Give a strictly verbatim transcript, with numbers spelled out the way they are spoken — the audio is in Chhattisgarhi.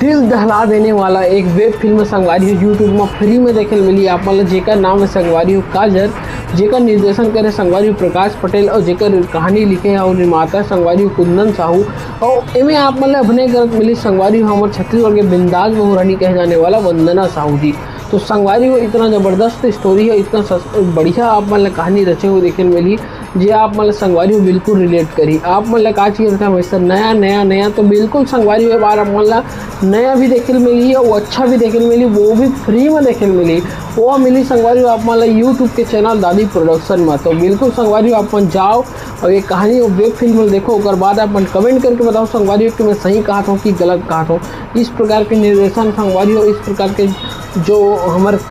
दिल दहला देने वाला एक वेब फिल्म संगवारी हो YouTube में फ्री में देखे मिली आप मन ला, जेकर नाम है संगवारी हो काजर, जेकर निर्देशन करे संगवारी हो प्रकाश पटेल और जेकर कहानी लिखे है और निर्माता है संगवारी हो कुंदन साहू। और एमे आप मन ला अभिनय करत मिली संगवारी हो हमर छत्तीसगढ़ के बिंदास बहुरानी कहे जाने वाला वंदना साहू जी। तो संगवारी हो इतना जबरदस्त स्टोरी है, इतना सस-, बढ़िया आप मन ला कहानी रचे हुए देखे मिली, जे आप मन ला संगवारी हो बिल्कुल रिलेट करी। आप मन ला का चाहिए था हमेशा नया नया नया, तो बिल्कुल संगवारी हो बार आप मन ला नया भी देखे मिली और अच्छा भी देखे मिली, वो भी फ्री में देखे मिली। वो मिली संगवारी हो आप मन ला YouTube के चैनल दादी प्रोडक्शन में। तो बिल्कुल संगवारी हो आप मन जाओ और ये कहानी और वेब फिल्म देखो, ओकर बाद आप मन कमेंट करके बताओ संगवारी हो कि मैं सही कहा था कि गलत कहा था। इस प्रकार के निर्देशन संगवारी हो, इस प्रकार के जो हमारे